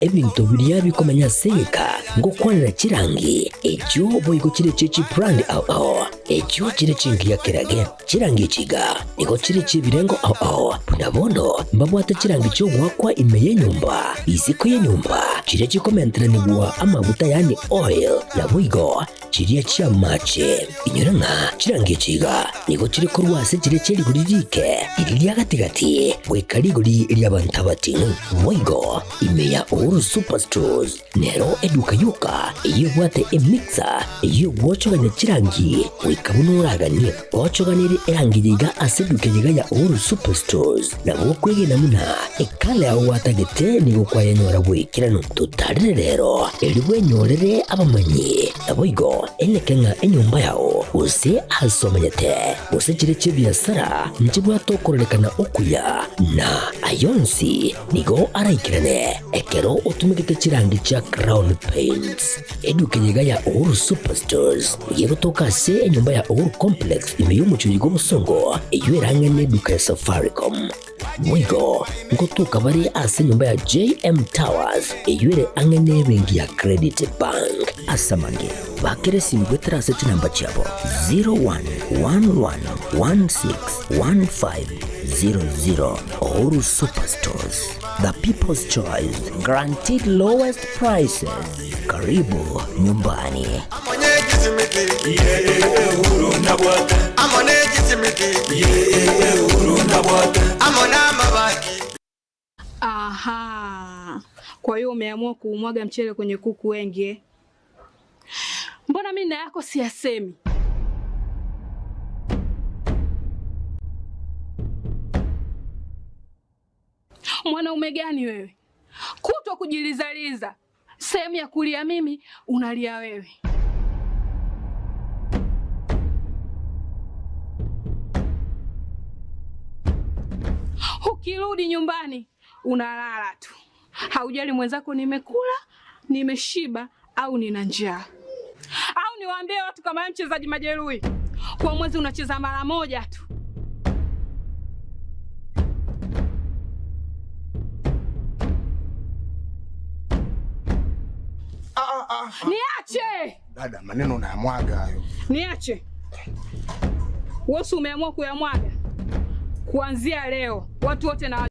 Ebinto biria bikomenya ase egeka ngokwanera chirangi, echio boigo chire chie chibrand ao ao, echio chire chingiya kerage. Chirangi echi iga nigo chire chi'ebirengo ao ao, buna bono mbabwate chirangi chi'ogoakwa ime y'enyomba, isiko y'enyomba, chiria chikomenteranigwa amaguta yaani oil, naboigo chiria chi'amache. Inyora ng'a chirangi echi iga nigo chire korwa ase chiria chie rigori riike, riria ria gati-gati, goika rigori ri'abanto abating'u. Boigo ime ya Uhuru Superstores nero eduka yoka eyio ebwate emixer eyio egwochogania chirangi goika buna oraganie. Gochoganerie erangi eye iga ase eduka eye iga ya Uhuru Superstores nabo okwegena buna ekala yao gwatagete nigo kwayenyora bw'ekeranu. Totarere rero erio bwenyorere abamanyi. Naboigo eneke ng'a enyomba yao, gose aase omenyete, gose chiria chi'ebiasara, nchibwate okororekana okuya, na ay'onsi nigo araikerane ekero otumegete chirangi chia Crown Paints. Eduka eye iga ya Uhuru Superstores nigo egotoka ase enyomba ya Uhuru Complex ime y'omochie oyo bw'obosongo, eyio erang'e neduka ya Safaricom. Boigo ngotoka bare ase enyomba ya JM Towers eyio ere ang'e nebenki ya Credit Bank. Ase amange, bakera esimi goetera ase chinamba chiabo 0111161500. Uhuru Superstores, the people's choice, guaranteed lowest prices. Karibu nyumbani. Aha, kwa hiyo umeamua kuumwaga mchele kwenye kuku wengi eh? Mbona mimi na yako siyasemi? Mwanaume gani wewe? Kutwa kujilizaliza, sehemu ya kulia mimi unalia wewe. Ukirudi nyumbani unalala tu, haujali mwenzako nimekula, nimeshiba au nina njaa. Au niwaambie watu kama wewe mchezaji majeruhi, kwa mwezi unacheza mara moja tu. Niache! Dada, maneno unayamwaga hayo. Niache. Wewe umeamua kuyamwaga. Kuanzia leo watu wote na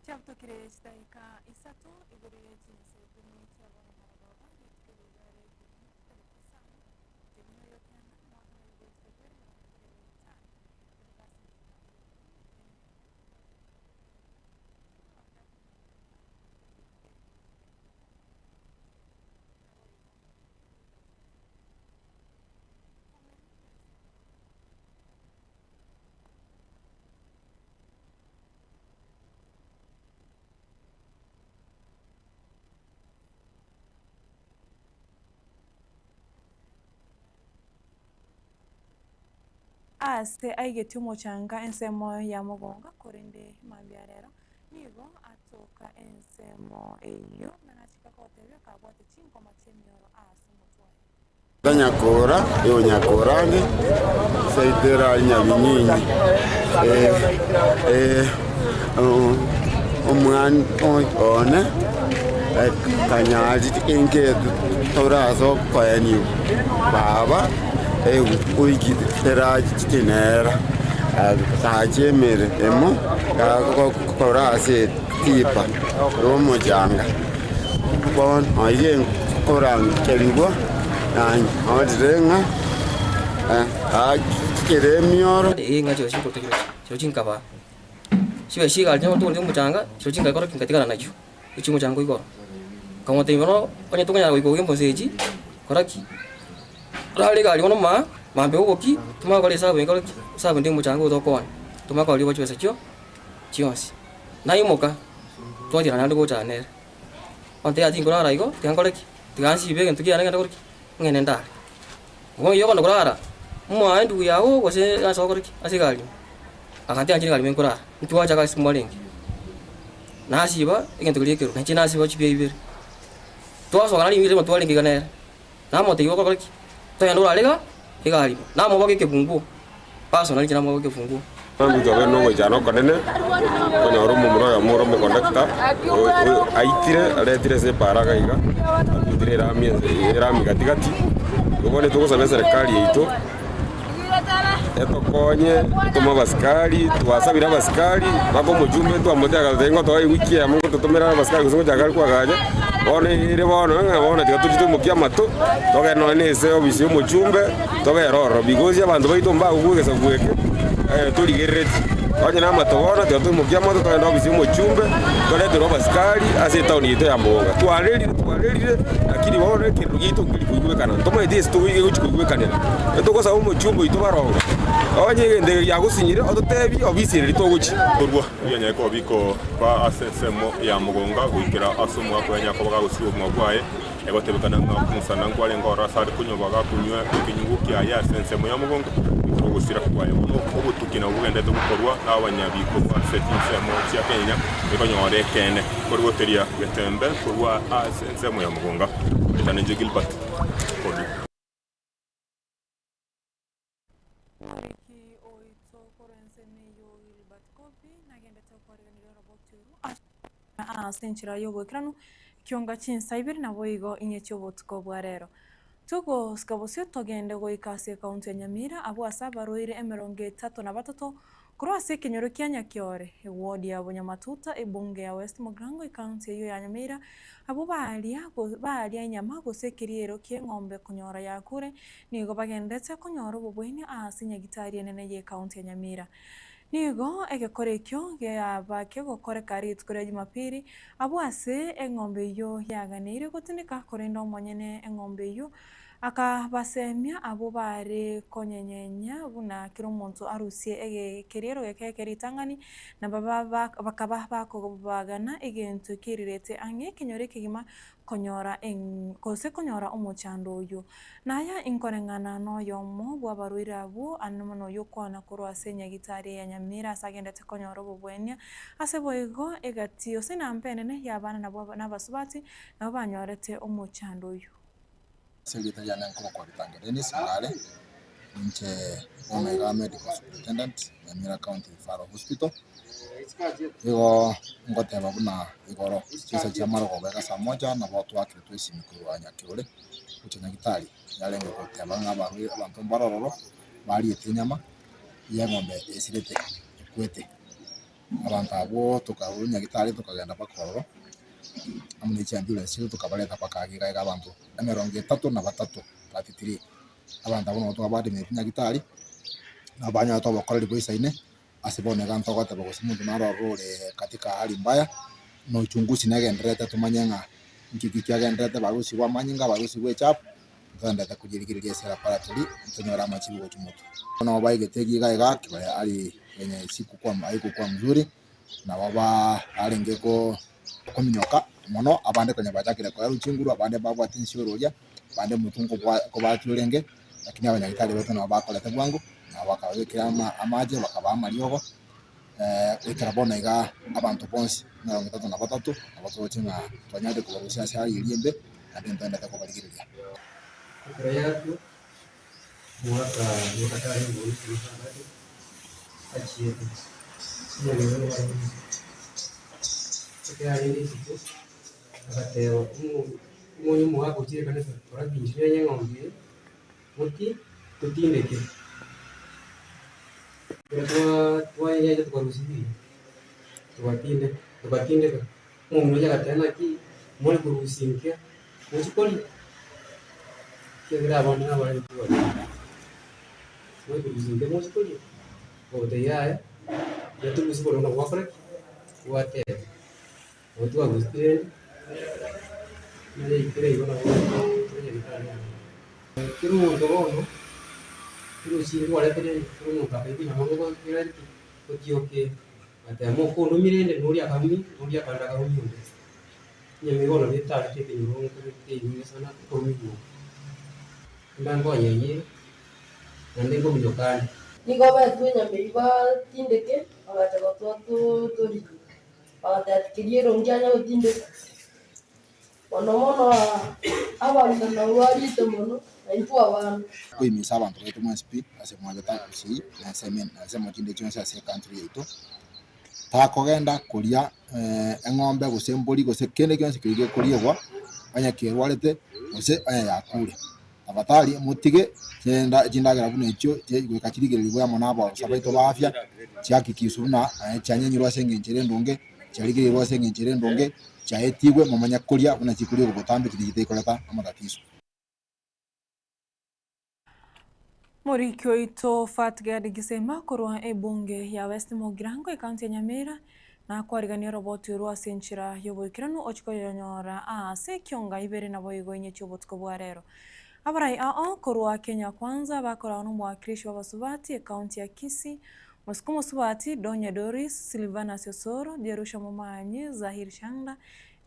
Chiabutokire chidaeka isato igoro ye chinsa ikomi chia bono marogoba, rituko eri riare ikomi chitariki isano, omotienyi oyo kenda, omwaka wa elifu ibere na emerongo ebere na etano, korende ase Ase aigetie omochanga ensemo ya mogonga, korende mambia rero nigo atoka ensemo eyio, na nachika gotebia kabwate chinkoma chi'emioro ase omotwe oye. Nyakora, eyo Nyakorange, seitera Nyabinyinyi. Omwana one kanyarire inke torase okoeniwa baba oigitera chinera tachi emeremo gakora ase etipa yomochanga. Bono oye nkorangerigwa nanyorire ng'a aakire emioro. Ee, ng'a chio chinkoruta chirochio, chirochio chinkaba chibe chigari chinya gotogoria omochanga, chirochio chinkakora ki? Nkatigara nachio, echio omochanga igoro. Nkamotebia bono onye tokonyara goika ogo embose echi, kora ki? Orare egari bono maa, mambia oboki, tomanye gokora esabu enkore ki? Esabu ende omochanga oyo tokoonia, tomanye koriwa chibesa chio chionsi. Naimoka. Twatiana naende gocha nere. Bono tiyaya tinkorara igo, tiga nkore ki? Tiga nsibe egento kiane ngende kore ki? Ng'ende ndare. Igo oyio okogenda korara, omoaye endugu yago gose ase okore ki? Ase egari ime. Agantebi inche egari ime nkorara, ntwacha gasi mwarenge. Nasiba egento keria ekerwa, nainche nasiba chibia ibere. Twasoka naende rimo twarenge iga nere, namotebia okore ki? Togende orare iga egari ime, namoboka ekefunguo, personally inche namoboka ekefunguo. Omonto obe nogoichana okonene, okonyora omomura oyomo ore omokondakta, aitire aretire ase epaara iga iga, atutire erami ense erami gati gati. Igo bono togosaba eserekari yaito, etokonye, etome abasikari, twasabire abasikari, mpaka omochumbe twamotebia agatotebia ngotoe ewiki eyemo ngototomera abasikari gose ngochaka are koagacha, bono ere bono ng'a bono tiga tochie toimokie amato, togende nonye na ase ofisi ya omochumbe, tobere ororo because abanto baito mbagokwa egesaku eke, torigerereti. Onye na amato bono tiga toimokie amato togende ofisi ya omochumbe, toreterwe abasikari ase etown yaito ya Mogonga. Twarerire twarerire lakini bono ekerero giaito nkeri koigwekana, ntomaeti ase togoika egochi koigwekanera. Etogosaba omochumbe oito barongo, onye egento eke giagosinyire ototebie ofisi ere ritogochia. Korwa ebianyare koba bikoba ase ensemo ya mogonga goikera ase omogaka oye anyare koba gagosibwa obogima bwaye, Egotebekana ng'a omosana nkwarenge ororo ase are konywa bagakonywa ekenyugwa kiaye ase ensemo ya mogongo igoro ogosira kwaye. Bono obotuki nabwo bogenderete gokorwa nabanyabikorwa ase chinsemo chia Kenya ekonyora ekeene korigoteria getembe korwa ase ensemo ya mogonga. Oretane inche Gilbert Kobi. Omoriki oito korwa ensemo eyio Gilbert Kobi nagendete okorigeneria oroboti orwo ase enchera y'oboikeranu kionga chinsa ibere naboigo inye chi'obotuko bwa rero. Togosika bosio togende goika ase ekaunti ya Nyamira abwo ase abarwaire emerongo etato na batato korwa ase ekenyoro kia Nyakiore, eward ya Bonyamatuta, ebunge ya West Mugirango ekaunti eyio ya Nyamira, abwo baria baria enyama gose ekeriero ki'eng'ombe konyora yakure, nigo bagenderete konyora obobweni ase nyagitari enene y'ekaunti ya Nyamira. Nigo egekora ekio geaba kegokoreka rituko ria Jumapili, abwo ase eng'ombe eyio yaganeire gotindeka, korende omonyene eng'ombe eyio Akabasemia abwo baare konyenyenya buna kera omonto arusie ekeriero geke eke ritang'ani, na bakaba bakobagana egento kerirete ang'e ekenyoro ekegima konyora gose konyora omochando oyio. Naya inkoreng'ana noyomo bw'abarwaire abwo, amo noyio okwana korwa ase enyagitari ya Nyamira ase agendete konyora obobwenia. Ase boigo egati gose enamba enene y'abana nabasubati nabo banyorete omochando oyio. Ase erieta riane nkorokwa Bitange Dennis Ngare, ninche bono iga medical superintendent Nyamira County Referral Hospital. Igo ngoteba buna igoro chinsa chia marogoba iga saa moja nabo twakeretwe esimi korwa Nyakeore gochia Nyagitari yarenge goteba ng'a abarwaire abanto mbare ororo bariete enyama ya eng'ombe esirete ekwete. Abanto abwo tokarwa Nyagitari tokagenda mpaka ororo amo ne chiambulance chiria tokabareta mpaka aa iga iga abanto emerongo etato na batato, 33, abanto abwo nabo twabadimeti nyagitari, nabo banyarete obokoreri boisaine, ase bono iga ntogoteba gose omonto naro ororo ore katika hali mbaya, na uchunguzi negendererete tomanye ng'a nki ki kiagendererete barusigwe amanyinga, barusigwe echafu, ntogendererete koyerigereria ase laboratory, tonyore amachibu gochia motwe. Bono baigete iga iga kibare hali yenye sikukua haikukua mzuri. Nabo barenge kominyoka mono, abande konya bachakire koerwa chinguru, abande mbabwate ensioro oria, abande omotwe nkobwati orenge, lakini abanyagitari baito nabo bakorete bwango, nabo bakababekera amache, bakabaa amariogo, goikera bono iga abanto bonsi emerongo etato na batato, nabo toroche ng'a twanyarire kobarusia ase hali eria embe, naende ntogende kobarigereria. Ekero yakwa, omogaka omogaka tari omorusia omosabati, achiete, omogeni oye arenge isiko. Ekero arenge isiko, agateba omonye omogaka ochire ekanisa korwa inche nenye eng'ombe eye, moti totindeke. Ekero twayenyenyete tokarusia ebiya, togatindeka, togatindeka, omong'ina oria agateba naki more korusia inke mochie koria? Ekiagera abande nabarenge kobaria, more korusia inke mochie koria? Bagotebi yaya, tiga torusie bono buna gwakora ki? Gwateba. Nabo twarusirie rende, buna yaikire igo nabo tore nyagetari amo. Kera omonto bono, kera ochiire kwaretire kera omonto akaigwa nyamang'u kera ki? Gotiokia. Ngateba okonumia rende noria akarumia, noria akande akarumia onde. Enyama igo nabo etarete ekenyoro nkobeka enyinge sana ekorumigwa oko. Mbe nkonyenyire, naende nkominyoka ande. Nigo baetwe enyama eyio batindeke, bagacha gotoa torie. Bagateba tikeria erongi anya gotindeka. Mono mono abanto nabwo bariete mono, na intwe abana. Koimisa abanto baito mwensi pi ase mwabete Gusii na ensemo na ensemo chinde chionsi ase ecountry yaito, takogenda koria eng'ombe gose embori gose kende gionsi keria gekoriegwa onye kerwarete gose onye yakure. Tafadhali motige chenda chindagera buna echio goika chirigererigwe amo na abaorosa baito ba afya, chihakikishwe buna chianyenyirwe ase eng'encho ere endonge, chiarigereirwe ase eng'encho ere endonge, chiaetigwe momanye koria buna chikoriegwa botambe chiria chitaikoreta amatatiso. Moriki oito Fatgad Gisema korwa ebunge ya West Mugirango ekaunti ya Nyamira nakwarigania oroboti orwo ase enchera y'oboikeranu ochia koyonyora aase ekionga ibere naboigo inye chi'obotuko bwa rero. Abarai ao korwa Kenya Kwanza bakoragwa nomowakilishi bw'abasubati ekaunti ya Kisii Mosike omosubati Donya Doris, Silvanus Osoro, Jerusha Momanyi, Zahir Shanda,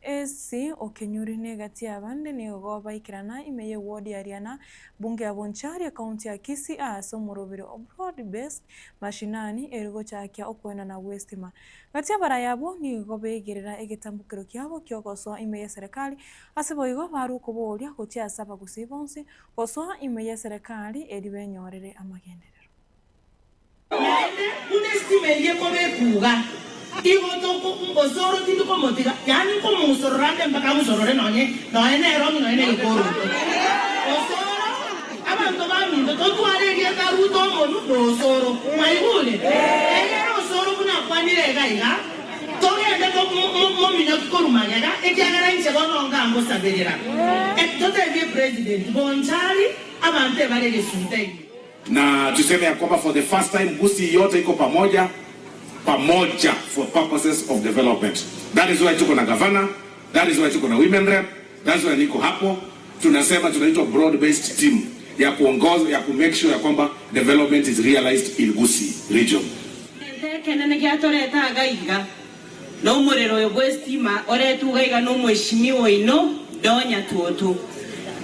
AC Okenyuri na egati y'abande nigo baikerana ime y'eward ya Riana, bunge ya Bonchari, ekaunti ya Kisii aase omorobiri o Broad Based Mashinani eri gochakia okoenana gw'estima. Gati y'abarai abwo nigo begerera egetambokero kiabo ki'ogosoa ime y'eserekari ase boigo barwe okoboria gochia ase abagusii bonsi gosoa ime y'eserekari eri benyorere amagenderero. Naende buna esitima eria ekoba ekuuga, igo toko osoro tindi komotiga, yaani nkomosorora nde mpaka amosorore nonye nonye nerongi nonye negekoroto. Osoro, abanto baminto totware erieta Ruto omonu na osoro. Mwaigure? Egere osoro buna akwanire iga iga, togende to mo mominyoki korwa magega, ekiagera inche bono ngangosaberera. Totebie president, Bonchari, abanto ebare egesunte ime. Na tuseme ya kwamba for the first time Gusii yote iko pamoja pamoja for purposes of development. That is why tuko na gavana, that is why tuko na women rep, that's why niko hapo. Tunasema tunaitwa broad based team ya kuongoza ya ku make sure ya kwamba development is realized in Gusii region. Egento ekenene giatoreta iga iga nomorero oyo bw'estima oretwe iga iga nomweshimiwa oino Donya Tuotu.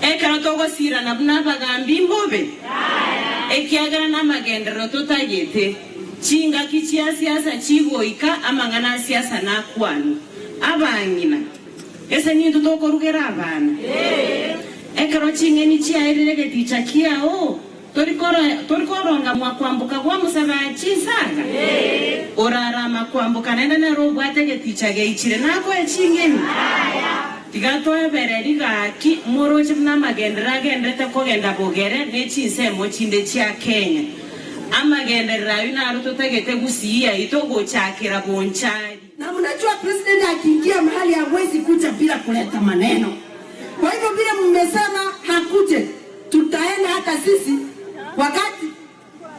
Ekero togosirana buna abagambi mbobe, ekiagera namagenderero totagete, chingaki chia siasa chigoika amang'ana a siasa nakwanwe. Abang'ina, ese nintwe tokorugera abana? Ekero ching'eni chiaerire egeticha kiao, Tori koronga mwakwamboka gw'omosabe chinsaga? Orarama kwamboka naende nere obwate egeticha geichire nakoe ching'eni? Tiga toebererie gaki moroche buna amagenderero agenderete kogenda bogere ne chinsemo chinde chia Kenya. Amagenderero ayio naro totagete gusii yaito gochakera bonchari. Na mnajua president akiingia mahali hawezi kuja bila kuleta maneno. Kwa hivyo vile mmesema hakuje, tutaenda hata sisi. Wakati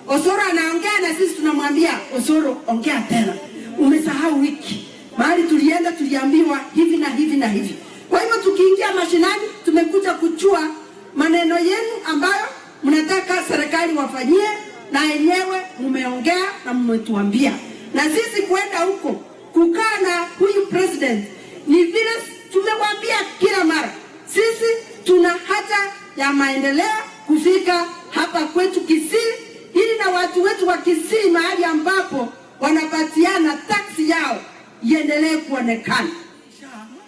Osoro anaongea na sisi tunamwambia Osoro, ongea tena, umesahau wiki mahali tulienda tuliambiwa hivi na hivi na hivi. Kwa hivyo tukiingia mashinani, tumekuja kuchua maneno yenu ambayo mnataka serikali wafanyie, na yenyewe mumeongea na mmetuambia, na sisi kwenda huko kukaa na huyu president ni vile tumewambia kila mara, sisi tuna haja ya maendeleo kufika hapa kwetu Kisii, ili na watu wetu wa Kisii mahali ambapo wanapatiana taksi yao iendelee kuonekana.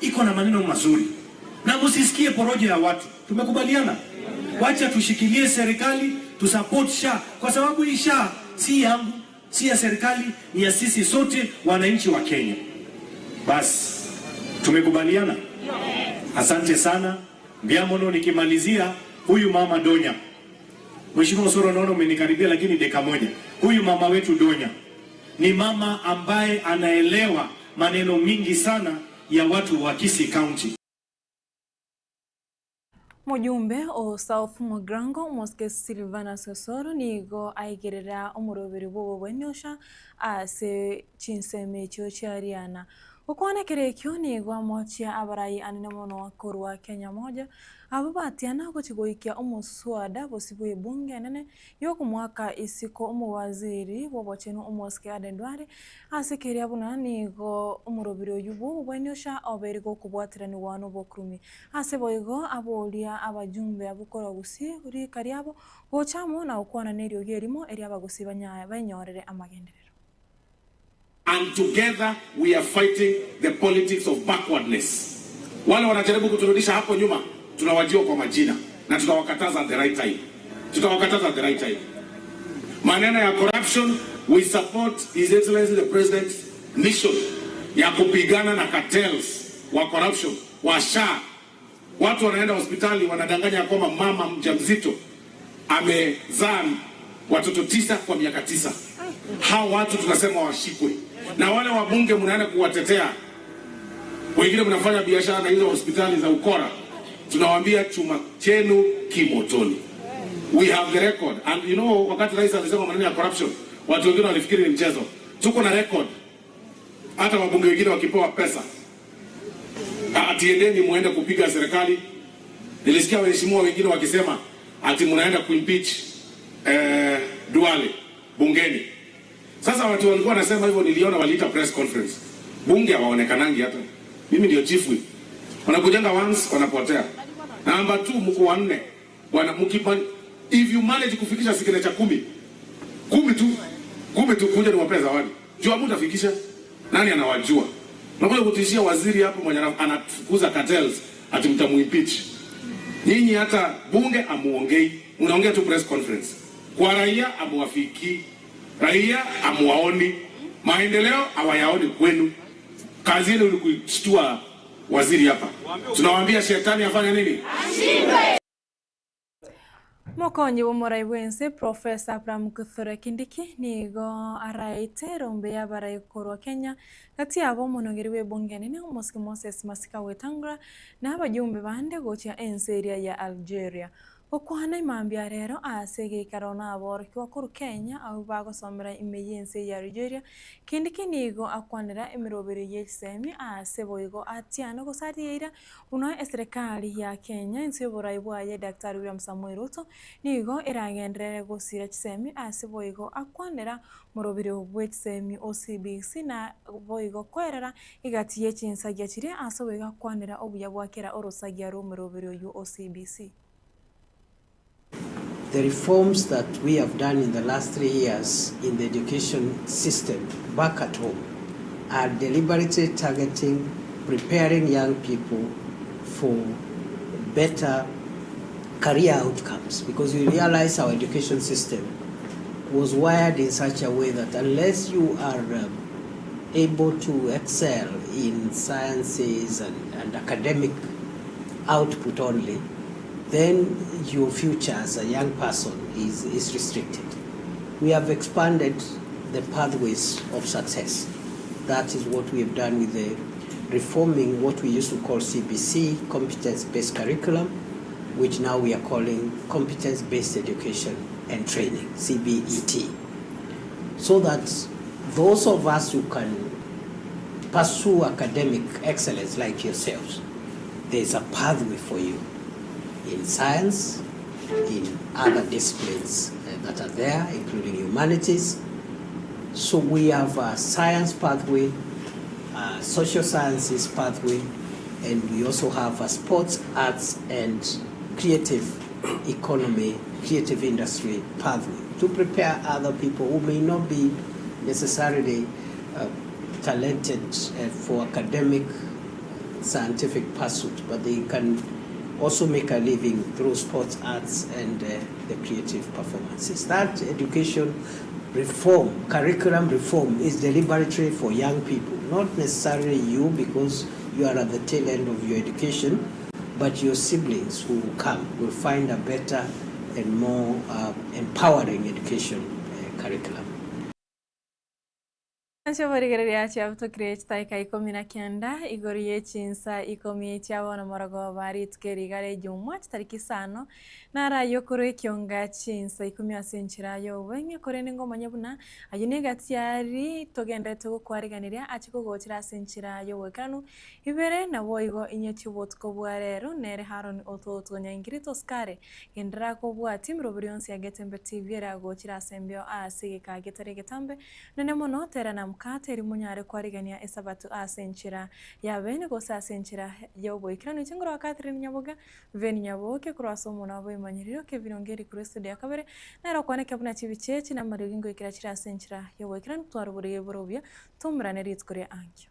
Iko na maneno mazuri na msisikie porojo ya watu. Tumekubaliana, wacha tushikilie serikali, tusupport SHA kwa sababu hii SHA si yangu, si ya serikali, ni ya sisi sote wananchi wa Kenya. Basi tumekubaliana. Asante sana Mbiamono. Nikimalizia huyu mama Donya, Mheshimiwa Osoro, naona umenikaribia, lakini dakika moja. Huyu mama wetu Donya ni mama ambaye anaelewa maneno mingi sana ya watu wa Kisii County. Omojumbe o South Mugirango Omosike Silvanus Osoro nigo aigerera omoroberi bw'obobweni osha ase chinsemo echio chiariana. Gokwana ekero ekio nigo amochia abarai anene mono korwa Kenya Moja, abwo batiana gochia goikia omoswada bosio bw'ebunge enene y'okomoaka isiko omowaziri bw'obochenu omosike Aden Duale, ase keria buna nigo omorobiri oyio bw'obobweni osha obeire gokobwatiranigwa n'obokurumi. Ase boigo aboria abajumbe abwo korwa gusii rika riabo gocha amo na gokwana neriogi erimo erio abagusii banyorere amagenderero. And together we are fighting the politics of backwardness. Wale wanajaribu kuturudisha hapo nyuma tunawajua kwa majina na tutawakataza at the right time. Tutawakataza at the right time. Maneno ya corruption, we support His Excellency the President's mission ya kupigana na cartels wa corruption wa SHA. Watu wanaenda hospitali wanadanganya kwamba mama mjamzito amezaa watoto tisa kwa miaka tisa. Hao watu tunasema washikwe, na wale wabunge mnaenda kuwatetea, wengine mnafanya biashara na hizo hospitali za ukora, tunawaambia chuma chenu kimotoni. We have the record and you know, wakati rais alisema maneno ya corruption, watu wengine walifikiri ni mchezo. Tuko na record, hata wabunge wengine wakipewa pesa ati endeni muende kupiga serikali. Nilisikia waheshimiwa wengine wakisema ati mnaenda kuimpeach eh, Duale bungeni. Sasa watu walikuwa wanasema hivyo, niliona waliita press conference. Bunge hawaonekanangi hata. Mimi ndio chief whip. Wanakujanga once wanapotea. Namba 2 mko wanne. Bwana mkipa if you manage kufikisha signature kumi. Kumi tu. Kumi tu kuja niwapee zawadi. Jua mtafikisha. Nani anawajua? Unakuja kutishia waziri hapo mwenye anafukuza cartels ati mtamuimpeach. Nyinyi hata bunge amuongei, mnaongea tu press conference. Kwa raia amuwafiki, raia amuwaoni, maendeleo hawayaoni kwenu. Kazi yenu ni kushtua waziri hapa. Tunawaambia shetani afanye nini? Ashindwe. Mokonyi bw'omorai bw'ense Professor Abraham Kithure Kindiki nigo araete erombe y'abarai korwa Kenya gati yabo omonogeri bw'ebunge enene Omosike Moses Masika Wetangula na abajumbe bande gochia ense eria ya Algeria. Gokwana imambia rero ase egeikaro naborokigwa korwa Kenya abwo bagosomera ime y'ense ya Algeria Kindiki nigo akwanera emeroberio ye chisemi ase boigo atiane gose arieira Buna eserekari ya Kenya inse y'oborai bwaye Daktari William Samoei Ruto nigo eragenderere gosira chisemi ase boigo akwanera morobiri bwe chisemi o CBC na boigo koerera egati ye chinsagia chiria ase boigo akwanera obuya bwa kera orosagia rw'omorobiri oywo o CBC. The reforms that we have done in the last 3 years in the education system back at home are deliberately targeting preparing young people for better career outcomes, because we realize our education system was wired in such a way that unless you are able to excel in sciences and academic output only, then your future as a young person is restricted. We have expanded the pathways of success. That is what we have done with the reforming what we used to call CBC, competence-based curriculum, which now we are calling competence-based education and training, CBET, so that those of us who can pursue academic excellence like yourselves, there's a pathway for you in science, in other disciplines that are there, including humanities. So we have a science pathway, a social sciences pathway, and we also have a sports, arts, and creative economy, creative industry pathway to prepare other people who may not be necessarily talented for academic, scientific pursuit, but they can also make a living through sports, arts, and the creative performances. That education reform, curriculum reform, is deliberately for young people, not necessarily you because you are at the tail end of your education, but your siblings who come will find a better and more empowering education curriculum. Ase oborigereria chiabutokire chidakika ikomi na kianda igoro ye chinsa ikomi chia bono morogoba rituko eri iga ria chitariki isano naro korwa ekionga chinsa ikomi ase enchera y'obweng'e korende ngomanye buna ayio negati ari togenderete gokwariganiria ache kogochera ase enchera y'oboikeranu ibere nabo igo inyetie obotuko bwa rero nere Haron ototo nyaingiri tosikare genderera kobwatia emeroberi yonsi ya Getembe TV ere agochera ase embeo ase egeka getari egetambe Nene mono tera na mokate erio monyare kwarigania Esabato ase enchera y'abene gose ase enchera y'oboikeranu. Inche nkorwa Catherine Nyaboga, Veni Nyaboke, korwa ase omonwa bw'emanyerero k'ebirongo eri korwa estudio ya kabere, nere okwaneka buna chibicha echi na amariogi ngoikera chire ase enchera y'oboikeranu, tware oborege bore obuya, toumerane rituko ria ankio.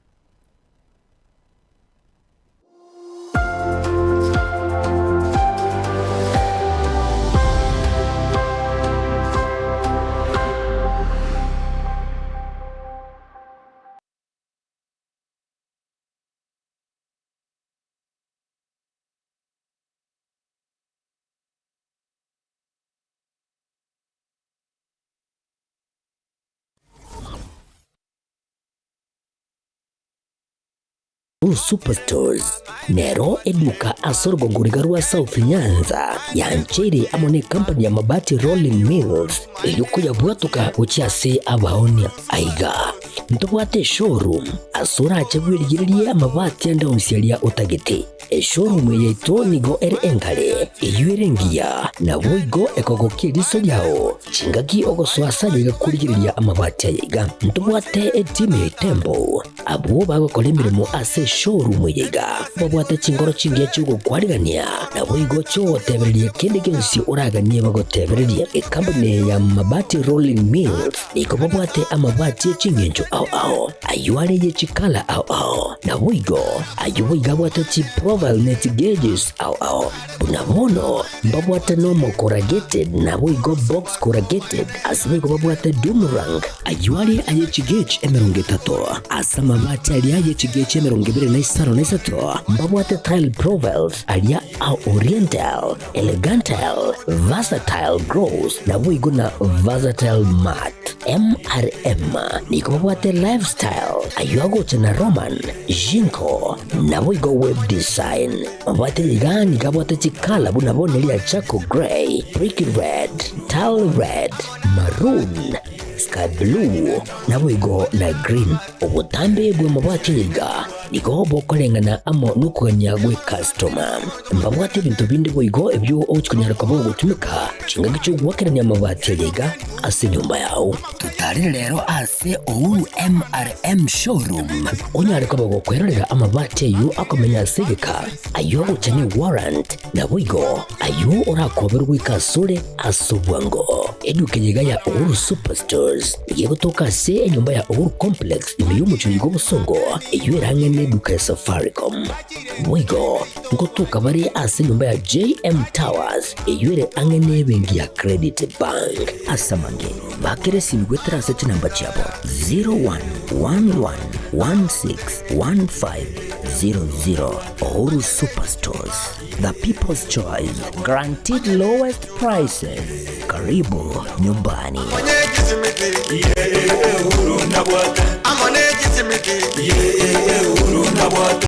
Superstores nero eduka ase orogongo riga rwa South Nyanza yancheire amo ne company ya Mabati Rolling Mills eyio koyabwatoka gochia ase abaonia. Aiga ntobwate eshowroom ase orache bwerigererie amabati ande onsi aria otagete. Eshowroom eye yaito nigo ere engare, eyio ere engiya, naboigo ekogokia eriso riao chingaki ogosoa ase aye iga korigereria amabati aya iga. Ntobwate etimu ya Itembo Abwo bagokora emeremo ase eshowroom eye iga babwate chinkoro chingiya chi'ogokwarigania, naboigo chi'ogotebereria kende gionsi oraganie bagotebererie. Ekampuni eye ya Mabati Rolling Mills nigo babwate amabati e ching'encho ao ao, ayio are ye chikala ao ao, naboigo ayio boigo abwate chiprofile ne chigeges ao ao. Buna bono mbabwate normal corrugated naboigo box corrugated, ase boigo babwate doomerang, ayio are aye chigauge 30, ase amabati aria aye chigauge 25, mbabwate tile profiles aria a oriental, elegantile, versatile gloss naboigo na versatile matte. MRM nigo babwate lifestyle, ayio agocha na Roman, Jinko, naboigo web design. Mabwate iga nigo abwate chikala buna bono eria charcoal grey, brick red, tile red, maroon, sky blue, naboigo na green. Obotambe bw'amabwate iga nigo bokoreng'ana amo nokogania gw'ecustoma. Mbabwate ebinto binde boigo ebio ogochia konyara koba ogotumeka chingaki chi'ogoakerania amabati aya iga ase enyomba yao. Totarere rero ase Uhuru MRM Showroom onyare koba gokwerorera amabati ayio akomenya ase egeka, ayio agocha ne warrant, naboigo ayio orakoberwe goika asore ase obwango. Eduka eye iga ya Uhuru Superstores nigo egotoka ase enyomba ya Uhuru Complex ime y'omochie oyo bw'obosongo, eyio ere ang'e neduka ya Safaricom. Boigo ngotoka bare ase enyomba ya JM Towers eyio ere ang'e nebenki ya Credit Bank. Ase amange, bakera esimi goetera ase chinamba chiabo 0111161500. Uhuru Superstores, the people's choice, guaranteed lowest prices. Karibu nyumbani.